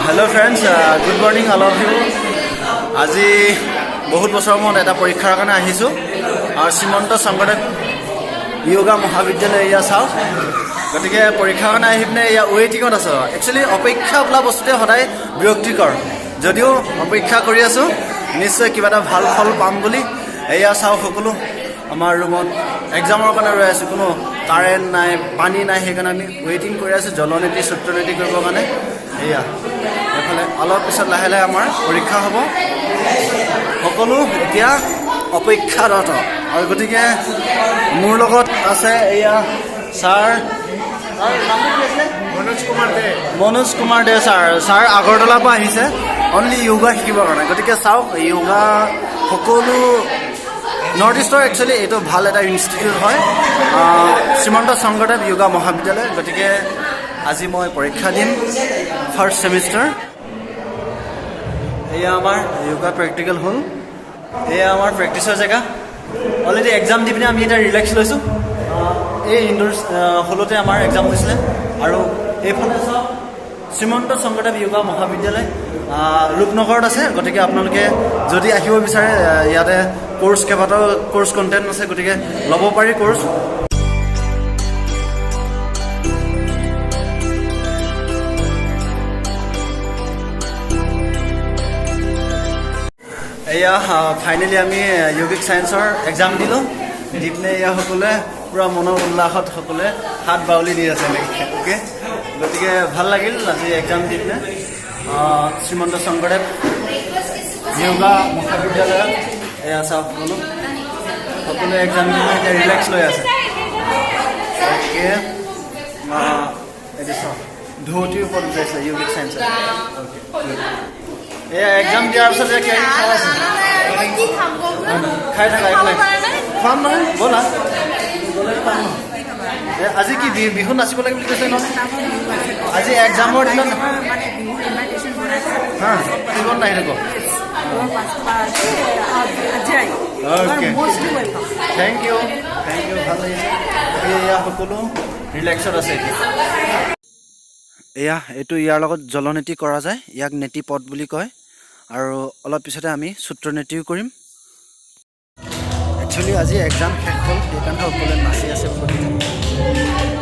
Hello friends, good morning all of you. আজি বহুত বছৰৰ মূৰত এটা পৰীক্ষাৰ কাৰণে আহিছোঁ আৰু শ্ৰীমন্ত শংকৰদেৱ য়োগা মহাবিদ্যালয় এয়া চাওক। গতিকে পৰীক্ষাৰ কাৰণে আহি পিনে এয়া ৱেইটিঙত আছোঁ। একচুৱেলি অপেক্ষা বোলা বস্তুটোৱে সদায় বিৰক্তিকৰ যদিও অপেক্ষা কৰি আছোঁ, নিশ্চয় কিবা এটা ভাল ফল পাম বুলি। এয়া চাওক, সকলো আমাৰ ৰুমত এক্সামৰ কাৰণে ৰৈ আছোঁ। কোনো কাৰেণ্ট নাই, পানী নাই, সেইকাৰণে আমি ৱেইটিং কৰি আছোঁ জলনেতি, সূত্ৰনেতি কৰিবৰ কাৰণে। এয়া এইফালে অলপ পিছত লাহে লাহে আমাৰ পৰীক্ষা হ'ব। সকলো এতিয়া অপেক্ষাৰত আৰু গতিকে মোৰ লগত আছে এয়া ছাৰ। ছাৰ, নামটো কি আছিলে? মনোজ কুমাৰ দে। মনোজ কুমাৰ দে ছাৰ। ছাৰ আগৰতলাৰ পৰা আহিছে অনলি য়োগা শিকিবৰ কাৰণে। গতিকে চাওক, য়োগা সকলো নৰ্থ ইষ্টৰ একচুৱেলি এইটো ভাল এটা ইনষ্টিটিউট হয়, শ্ৰীমন্ত শংকৰদেৱ য়োগা মহাবিদ্যালয়। গতিকে আজি মই পৰীক্ষা দিম ফাৰ্ষ্ট ছেমিষ্টাৰ। এয়া আমাৰ য়োগা প্ৰেক্টিকেল হ'ল। এয়া আমাৰ প্ৰেক্টিচৰ জেগা। অলৰেডি এক্সাম দি পিনে আমি এতিয়া ৰিলেক্স লৈছোঁ। এই ইনডোৰ হলতে আমাৰ এক্সাম হৈছিলে। আৰু এইফালে চাওক, শ্ৰীমন্ত শংকৰদেৱ য়োগা মহাবিদ্যালয় ৰূপনগৰত আছে। গতিকে আপোনালোকে যদি আহিব বিচাৰে, ইয়াতে কোৰ্চ, কেইবাটাও কোৰ্চ কণ্টেণ্ট আছে, গতিকে ল'ব পাৰি কোৰ্চ। এয়া ফাইনেলি আমি য়োগিক ছায়েন্সৰ এক্সাম দিলোঁ। দি পিনে এয়া সকলোৱে পূৰা মনৰ উল্লাসত সকলোৱে হাত বাউলি দি আছে এনেকৈ। অ'কে, গতিকে ভাল লাগিল আজি এক্সাম দি পিনে শ্ৰীমন্ত শংকৰদেৱ য়োগা মহাবিদ্যালয়ত। এয়া চাওক, সকলো সকলোৱে এক্সাম দি পিনে এতিয়া ৰিলেক্স লৈ আছে। অ'কে, এইটো চাওক, ধৌতিৰ ওপৰত বুজাইছিলে য়োগিক ছায়েন্সৰ। অ'কে, এয়া এক্সাম দিয়াৰ পিছত এতিয়া কিবা কিবি খাই আছে। কি খাম কওকচোন? খাই থাকা, একো নাই। খাব পৰা নাই? খুৱাম নহয়, ব'লা। গ'লে খুৱাম নহয়। এ, আজি কি বিহু নাচিব লাগে বুলি কৈছে নহয় আজি এক্সামৰ দিনত। মানে বিহুৰ ইনভাইটেশ্যন বনাইছে। হা, জীৱন নাহি থাকো। Ajay. Okay. Mostly welcome. Thank you, thank you. ভাল লাগিছে। গতিকে এয়া সকলো ৰিলেক্সত আছে এতিয়া। এয়া এইটো ইয়াৰ লগত জলনেতি কৰা যায়, ইয়াক নেতি পদ বুলি কয়। আৰু অলপ পিছতে আমি সূত্ৰনেতিও কৰিম। একচুৱেলি আজি এক্সাম শেষ হ'ল, সেইকাৰণে সকলোৱে নাচি আছে ফূৰ্তিতে।